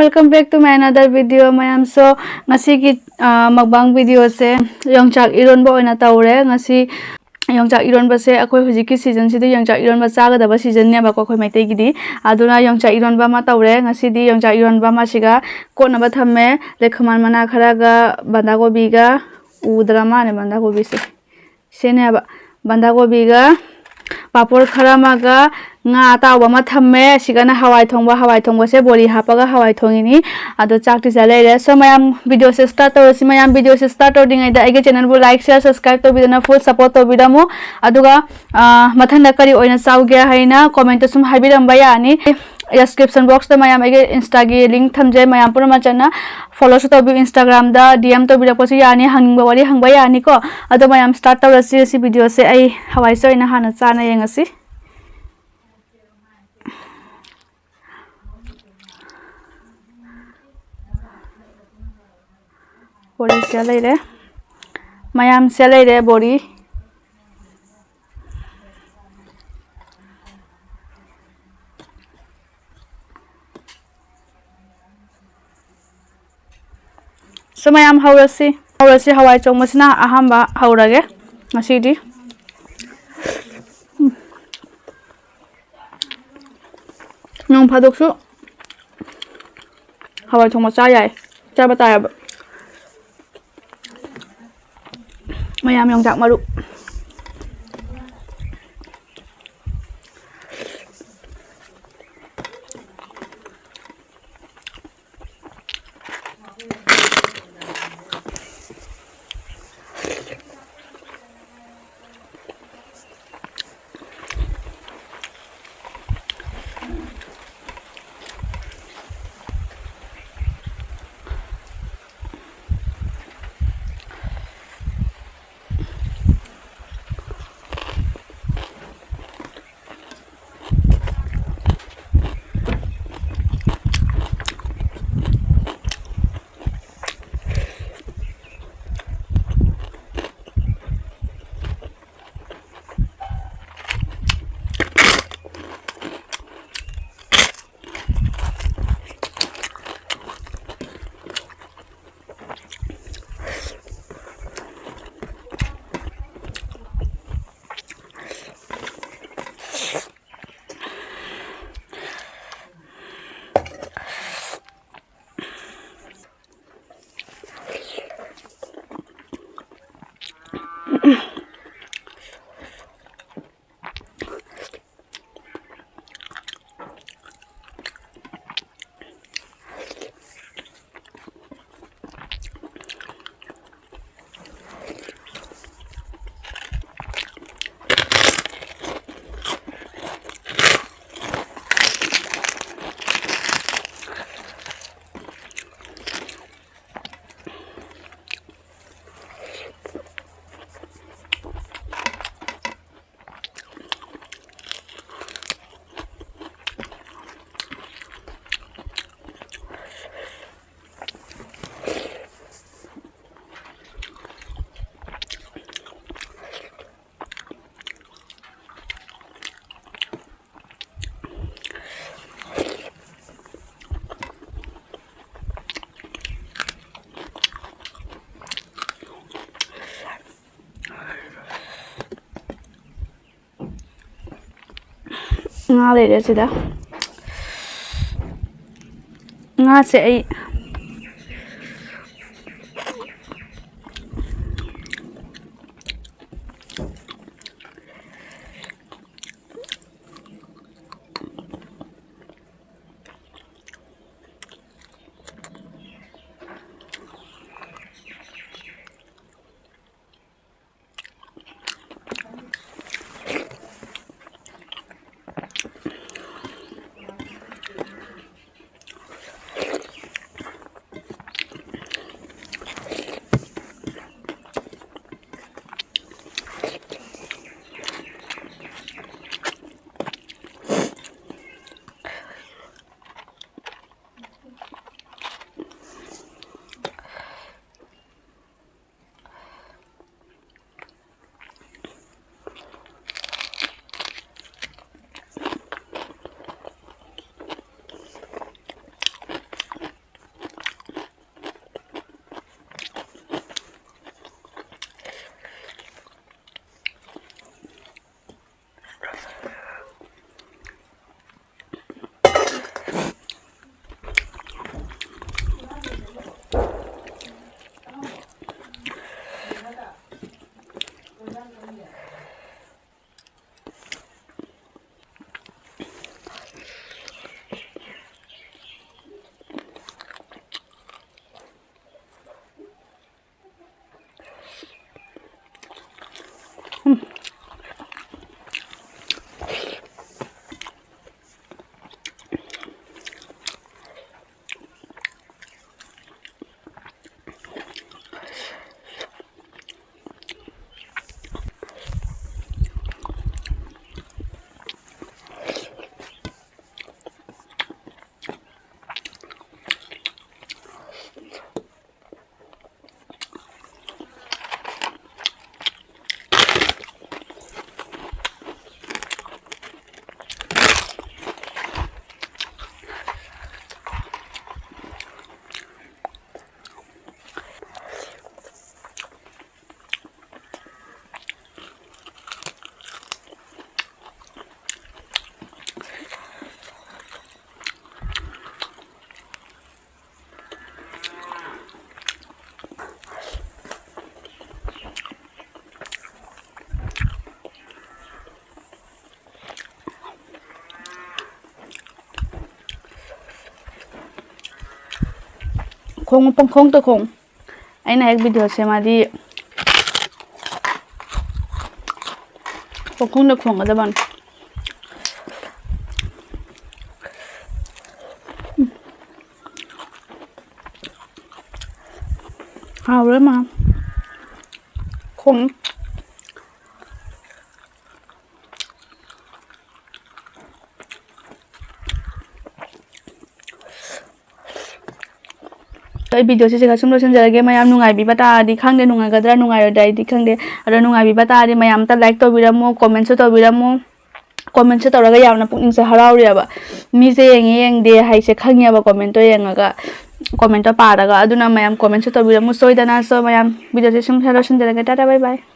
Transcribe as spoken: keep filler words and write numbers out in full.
Welcome back to my another video, ꯃꯌꯥꯝ꯫ So, ꯉꯁꯤꯒꯤ, ꯑ, mukbang videoꯁꯦ ꯌꯣꯡꯆꯥꯛ ꯏꯔꯣꯟꯕ ꯑꯣꯏꯅ ꯇꯧꯔꯦ꯫ ꯉꯁꯤ ꯌꯣꯡꯆꯥꯛ ꯏꯔꯣꯟꯕꯁꯦ ꯑꯩꯈꯣꯏ ꯍꯧꯖꯤꯛꯀꯤ seasonꯁꯤꯗ ꯌꯣꯡꯆꯥꯛ ꯏꯔꯣꯟꯕ ꯆꯥꯒꯗꯕ seasonꯅꯦꯕꯀꯣ ꯑꯩꯈꯣꯏ ꯃꯩꯇꯩꯒꯤꯗꯤ꯫ ꯑꯗꯨꯅ ꯌꯣꯡꯆꯥꯛ ꯏꯔꯣꯟꯕ ꯑꯃ ꯇꯧꯔꯦ꯫ ꯉꯁꯤꯗꯤ ꯌꯣꯡꯆꯥꯛ ꯏꯔꯣꯟꯕ ꯑꯃ ꯑꯁꯤꯒ ꯀꯣꯠꯅꯕ ꯊꯝꯃꯦ꯫ ꯂꯩꯈꯃꯥꯟ ꯃꯅꯥ ꯈꯔꯒ, ꯕꯟꯗꯥ ꯀꯣꯕꯤꯒ, ꯎꯗ꯭ꯔ ꯃꯥꯜꯂꯦ ꯕꯟꯗꯥ ꯀꯣꯕꯤꯁꯦ꯫ ꯁꯤꯅꯦꯕ, ꯕꯟꯗꯥ ꯀꯣꯕꯤꯒ, ꯄꯥꯄꯣꯔ ꯈꯔ ꯑꯃꯒ, ꯉꯥ ꯑꯇꯥꯎꯕ ꯑꯃ ꯊꯝꯃꯦ꯫ ꯁꯤꯒꯅ ꯍꯋꯥꯏ ꯊꯣꯡꯕ꯫ ꯍꯋꯥꯏ ꯊꯣꯡꯕꯁꯦ ꯕꯣꯔꯤ ꯍꯥꯞꯄꯒ ꯍꯋꯥꯏ ꯊꯣꯡꯉꯤꯅꯤ꯫ ꯑꯗꯣ ꯆꯥꯛꯇꯤ ꯆꯥ ꯂꯩꯔꯦ꯫ So ꯃꯌꯥꯝ, videoꯁꯦ start ꯇꯧꯔꯁꯤ꯫ ꯃꯌꯥꯝ, videoꯁꯦ start ꯇꯧꯗ꯭ꯔꯤꯉꯩꯗ ꯑꯩꯒꯤ channelꯕꯨ like, share, subscribe ꯇꯧꯕꯤꯗꯨꯅ full support ꯇꯧꯕꯤꯔꯝꯃꯨ꯫ ꯑꯗꯨꯒ, ꯑ, ꯃꯊꯪꯗ ꯀꯔꯤ ꯑꯣꯏꯅ ꯆꯥꯎꯒꯦ ꯍꯥꯏꯅ commentꯇ ꯁꯨꯝ ꯍꯥꯏꯕꯤꯔꯝꯕ ꯌꯥꯅꯤ꯫ Description boxꯇ ꯃꯌꯥꯝ ꯑꯩꯒꯤ Instaꯒꯤ link ꯊꯝꯖꯩ꯫ ꯃꯌꯥꯝ ꯄꯨꯝꯅꯃꯛ ꯆꯟꯅ followꯁꯨ ꯇꯧꯕꯤꯌꯨ꯫ Instagramꯗ DM ꯇꯧꯕꯤꯔꯛꯄꯁꯨ ꯌꯥꯅꯤ꯫ ꯍꯪꯅꯤꯡꯕ ꯋꯥꯔꯤ ꯍꯪꯕ ꯌꯥꯅꯤꯀꯣ꯫ ꯑꯗꯣ ꯃꯌꯥꯝ start ꯇꯧꯔꯁꯤ꯫ ꯁꯤ videoꯁꯦ ꯑꯩ ꯍꯋꯥꯏꯁꯦ ꯑꯣꯏꯅ ꯍꯥꯟꯅ ꯆꯥꯅ ꯌꯦꯡꯉꯁꯤ꯫ ꯕꯣꯔꯤꯁꯦ ꯂꯩꯔꯦ꯫ ꯃꯌꯥꯝꯁꯦ ꯂꯩꯔꯦ ꯕꯣꯔꯤ꯫ So ꯃꯌꯥꯝ ꯍꯧꯔꯁꯤ꯫ ꯍꯧꯔꯁꯤ꯫ ꯍꯋꯥꯏ ꯆꯣꯡꯕꯁꯤꯅ ꯑꯍꯥꯟꯕ ꯍꯧꯔꯒꯦ ꯉꯁꯤꯗꯤ꯫ ꯎꯝ꯫ ꯅꯣꯡ ꯐꯥꯗꯣꯛꯁꯨ ꯍꯋꯥꯏ ꯊꯣꯡꯕ ꯆꯥ ꯌꯥꯏ꯫ ꯆꯥꯕ ꯇꯥꯏꯌꯦꯕ꯫ ꯃꯌꯥꯝ ꯌꯣꯡꯆꯥꯛ ꯃꯔꯨ꯫ ꯉꯥ ꯂꯩꯔꯦ ꯁꯤꯗ꯫ ꯉꯥꯁꯦ ꯑꯩ ꯄꯪꯈꯣꯡ ꯄꯪꯈꯣꯡꯗ ꯈꯣꯡ꯫ ꯑꯩꯅ ꯍꯦꯛ ꯚꯤꯗꯤꯑꯣ ꯁꯦꯝꯃꯗꯤ ꯄꯪꯈꯣꯡꯗ ꯈꯣꯡꯒꯗꯕꯅꯤ꯫ ꯍꯥꯎꯔꯦ ꯃꯥ꯫ ꯈꯣꯡ꯫ ꯑꯩ ꯚꯤꯗꯤꯑꯣꯁꯦ ꯁꯤꯒ ꯁꯨꯝ ꯂꯣꯏꯁꯤꯟꯖꯔꯒꯦ꯫ ꯃꯌꯥꯝ ꯅꯨꯡꯉꯥꯏꯕꯤꯕ ꯇꯥꯔꯗꯤ ꯈꯪꯗꯦ, ꯅꯨꯡꯉꯥꯏꯒꯗ꯭ꯔꯥ ꯅꯨꯡꯉꯥꯏꯔꯣꯏꯗ꯭ꯔꯥ ꯑꯩꯗꯤ ꯈꯪꯗꯦ꯫ ꯑꯗꯣ ꯅꯨꯡꯉꯥꯏꯕꯤꯕ ꯇꯥꯔꯗꯤ ꯃꯌꯥꯝ ꯑꯝꯇ like ꯇꯧꯕꯤꯔꯝꯃꯣ, commentꯁꯨ ꯇꯧꯕꯤꯔꯝꯃꯣ꯫ Commentꯁꯨ ꯇꯧꯔꯒ ꯌꯥꯝꯅ ꯄꯨꯛꯅꯤꯡꯁꯦ ꯍꯔꯥꯎꯔꯦꯕ꯫ ꯃꯤꯁꯦ ꯌꯦꯡꯉꯦ ꯌꯦꯡꯗꯦ ꯍꯥꯏꯁꯦ ꯈꯪꯉꯦꯕ commentꯇꯣ ꯌꯦꯡꯉꯒ, commentꯇꯣ ꯄꯥꯔꯒ꯫ ꯑꯗꯨꯅ ꯃꯌꯥꯝ commentꯁꯨ ꯇꯧꯕꯤꯔꯝꯃꯣ ꯁꯣꯏꯗꯅ꯫ So ꯃꯌꯥꯝ ꯚꯤꯗꯤꯑꯣꯁꯦ ꯁꯨꯝ ꯂꯣꯏꯁꯤꯟꯖꯔꯒꯦ꯫ Tata, bye bye꯫